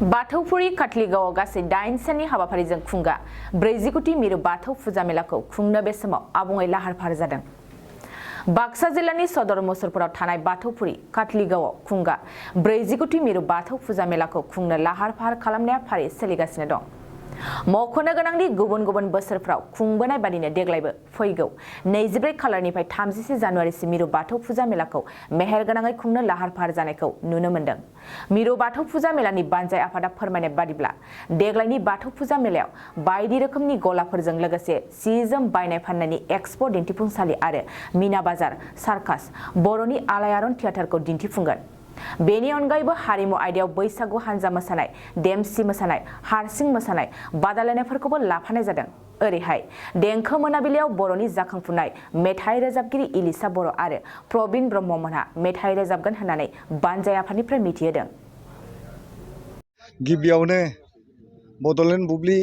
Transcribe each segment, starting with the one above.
बाथौफुरि काटलिगावआव गासै 8 साननि हाबाफारिजों खुंगा 40 कोटी मिरु बाथौ फुजा मेलाखौ खुंनो बे समाव आबुङै लाहार फाहार जादों। बाक्सा जिल्लानि सदर मुसुरपुराव थानाय बाथौफुरि काटलिगावआव खुंगा 40 कोटी मिरु बाथौ फुजा मेलाखौ खुंनो लाहार फाहार खालामनाया फारि सोलिगासिनो दं। मख'नो गोनांदि गुबुन गुबुन बोसोरफ्राव खुंबोनाय बादिनो देग्लायबो फैगौ 24 खालारनिफ्राय 30 जानुवारिसिम मिरु बाथौ फुजा मेलाखौ मेहेरगोनाङै खुंनो लाहार फाहार जानायखौ नुनो मोन्दों। मिरु बाथौ फुजा मेलानि बानजाय आफादा फोरमायनाय बादिब्ला देग्लायनि बाथौ फुजा मेलायाव बायदि रोखोमनि गलाफोरजों लोगोसे सि-जोम बायनाय फाननायनि एक्सपो दिन्थिफुंसालि आरो मीना बाजार, सार्कास, बर'नि आलायारन थियेटारखौ दिन्थिफुंगोन। बेनि अनगायैबो हारिमु आयदायाव बैसागु हानजा मोसानाय, देमसि मोसानाय, हारसिं मोसानाय बादायलायनायफोरखौबो लाफानाय जादों। ओरैहाय देंखो मोनाबिलियाव बर'नि जाखांफुनाय मेथाइ रोजाबगिरि इलिसा बर' आरो प्रबिन ब्रह्ममोनहा मेथाइ रोजाबगोन होननानै बानजाय आफादनिफ्राय मिथिहोदों। गिबियावनो बड'लेण्ड बुब्लि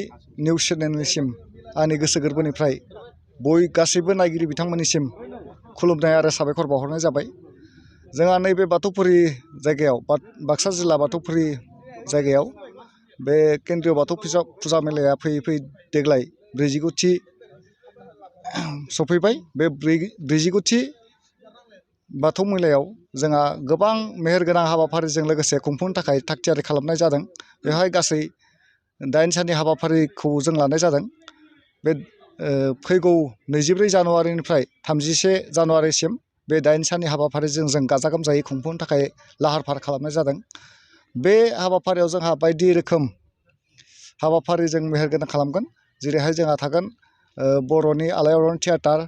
निउस चेनेलनिसिम आंनि गोसो गोरबोनिफ्राय गासैबो नायगिरि बिथांमोननिसिम खुलुमनाय आरो साबायखर बावहरनाय जाबाय। जोंहा नैबे बाथौफुरि जायगायाव बाक्सा जिल्ला बाथौफुरि जायगायाव बे केन्द्रीय बाथौ फुजा मेलाया फैयै फैयै देग्लाय 40 सफैबाय। बे 40 बाथौ मेलायाव जोंहा गोबां मेहेरगोनां हाबाफारिजों लोगोसे खुंफुंनो थाखाय थागथियारि खालामनाय जादों। बेवहाय गासै 8 साननि हाबाफारिखौ जों लानाय जादों। बे फैगौ 24 जानुवारिनिफ्राय 31 जानुवारिसिम बे 8 साननि हाबाफारिजों जों गाजा गोमजायै खुंफुंनो थाखाय लाहार फाहार खालामनाय जादों। बे हाबाफारियाव जोंहा बायदि रोखोम हाबाफारिजों मेहेरगोनां खालामगोन। जेरैहाय जोंहा थागोन बर'नि आलायारन थियेटार,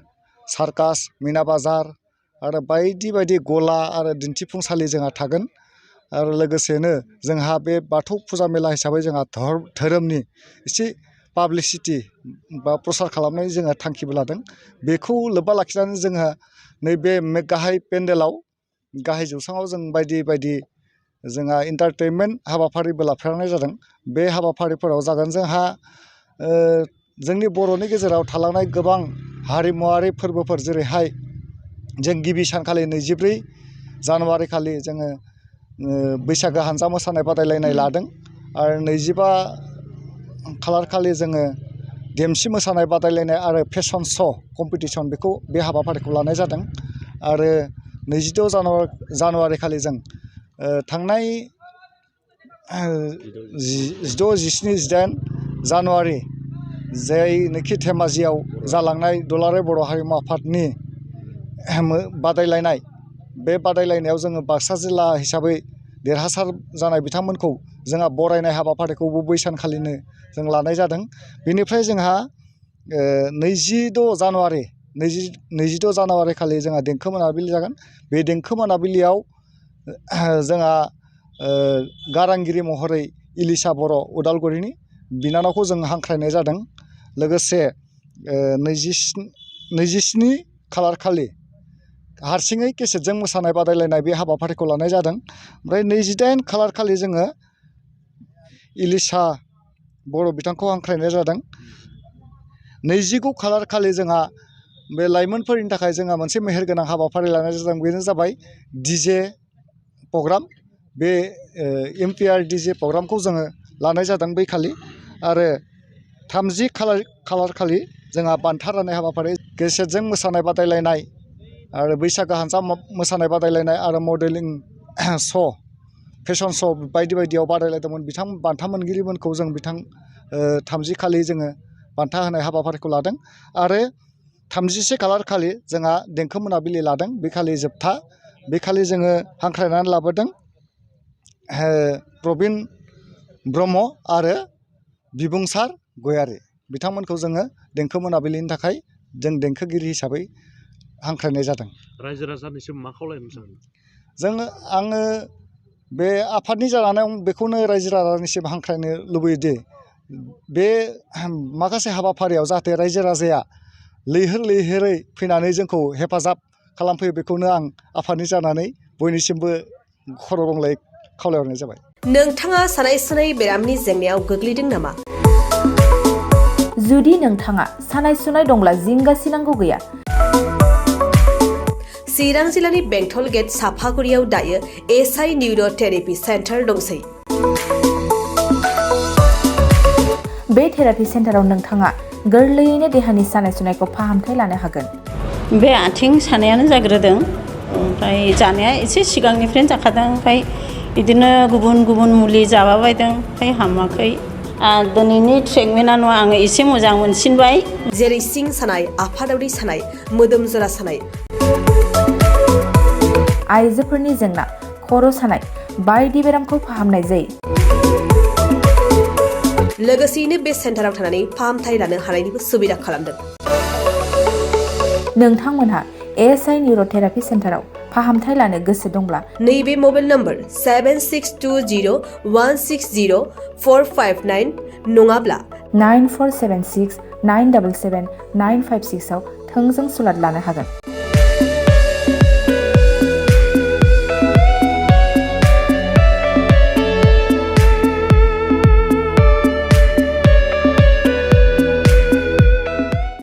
सार्कास, मीना बाजार आरो बायदि बायदि गला आरो दिन्थिफुंसालि जोंहा थागोन। आरो लोगोसेनो जोंहा बे बाथौ फुजा मेला हिसाबै जोंहा धोरोमनि एसे पाब्लिसिटि बा प्रसार खालामनाय जोंहा थांखिबो लादों। बेखौ लोब्बा लाखिनानै जोंहा नैबे गाहाय पेन्डेलाव गाहाय जौसाङाव जों बायदि बायदि जोंहा एन्टारटेनमेन्ट हाबाफारिबो लाफानाय जादों। बे हाबाफारिफोराव जागोन जोंहा जोंनि बर'नि गेजेराव थालांनाय गोबां हारिमुवारि फोरबोफोर, जेरैहाय जों गिबि सानखालि 24 जानुवारि खालि जोङो बैसागो हानजा मोसानाय बादायलायनाय लादों आरो 25 खालार खालि जोङो देमसि मोसानाय बादायलायनाय आरो फेशन श' कम्पिटिसन बे हाबाफारिखौ लानाय जादों। आरो 26 जानुवारि खालि जों थांनाय 16, 17, 18 जानुवारि जायनोखि धेमाजियाव जालांनाय दुलाराय बर' हारिमु आफादनि बादायलायनाय, बे बादायलायनायाव जोङो बाक्सा जिल्ला हिसाबै देरहासार जानाय बिथांमोनखौ जोंहा बरायनाय हाबाफारिखौबो बै सानखालिनो जों लानाय जादों। बेनिफ्राय जोंहा 26 जानुवारि खालि जोंहा देंखो मोनाबिलि जागोन। बे देंखो मोनाबिलियाव जोंहा गारांगिरि महरै इलिसा बर' उदालगुरिनि बिनानावखौ जों हांख्रायनाय जादों। लोगोसे 27 खालार खालि हारसिङै केसेटजों मोसानाय बादायलायनाय बे हाबाफारिखौ लानाय जादों। ओमफ्राय 28 खालार खालि जोङो इलिसा बर' बिथांखौ हांख्रायनाय जादों। 29 खालार खालि जोंहा बे लाइमोनफोरनि थाखाय जोंहा मोनसे मेहेरगोनां हाबाफारि लानाय जादों। बेनो जाबाय DJ प्रग्राम। बे MPR DJ प्रग्रामखौ जोङो लानाय जादों बै खालि। आरो 30 खालार खालि जोंहा बान्था राननाय हाबाफारि, केसेटजों मोसानाय बादायलायनाय आरो बैसागो हानजा मोसानाय बादायलायनाय आरो मडेलिं श', फेशन श' बायदि बायदियाव बादायलायदोंमोन। बान्था मोनगिरिमोनखौ जों 30 खालि जोङो बान्था होनाय हाबाफारिखौ लादों। आरो 31 खालार खालि जोंहा देंखो मोनाबिलि लादों। बे खालि जोबथा। बे खालि जोङो हांख्रायनानै लाबोदों प्रबिन ब्रह्म आरो बिबुंसार गयारि बिथांमोनखौ जोङो देंखो मोनाबिलिनि थाखाय जों देंखोगिरि हिसाबै हांख्रायनाय जादों। रायजो राजानिसिम मा खावलायनो सानो? आङो बे आफादनि जानानै बेखौनो रायजो राजानिसिम हांख्रायनो लुबैयोदि बे माखासे हाबाफारियाव जाहाथे रायजो राजाया लैहोर लैहोरै फैनानै जोंखौ हेफाजाब खालामफैयो, बेखौनो आं आफादनि जानानै बयनिसिमबो खर' गंग्लाय खावलायहरनाय जाबाय। नोंथाङा सानाय सुनाय बेरामनि जेंनायाव गोग्लैदों नामा? जुदि नोंथाङा सानाय सुनाय दंब्ला जिंगासिनांगौ गैया। चिरां जिल्लानि बेंटल गेट साफागुरियाव दायो SI निउर' थेरेपि सेन्टार दंसै। थेरापि सेन्टाराव नोंथाङा गोरलैयैनो देहानि सानाय सुनायखौ फाहामथाय लानो हागोन। बे आथिं सानायानो जाग्रोदों, ओमफ्राय जानाया एसे सिगांनिफ्रायनो जाखादों, ओमफ्राय बिदिनो गुबुन गुबुन मुलि जाबाबायदों, ओमफ्राय हामाखै। दिनैनि ट्रिटमेन्टआ आङो एसे मोजां मोनसिनबाय। जेरै सिं सानाय, आफादावरि सानाय, मोदोम जरा सानाय, आइजोफोरनि जेंना, खर' सानाय बायदि बेरामखौ फाहामनाय जायो। लोगोसेयैनो बे सेन्टाराव थानानै फाहामथाय लानो हानायनिबो सुबिदा खालामदों। नोंथांमोनहा ASI निउर'थेरापि सेन्टाराव फाहामथाय लानो गोसो दंब्ला नैबे मबाइल नम्बर 7620160459 नङाब्ला 9476 977 956 आव थोंजों सुलाद लानो हागोन।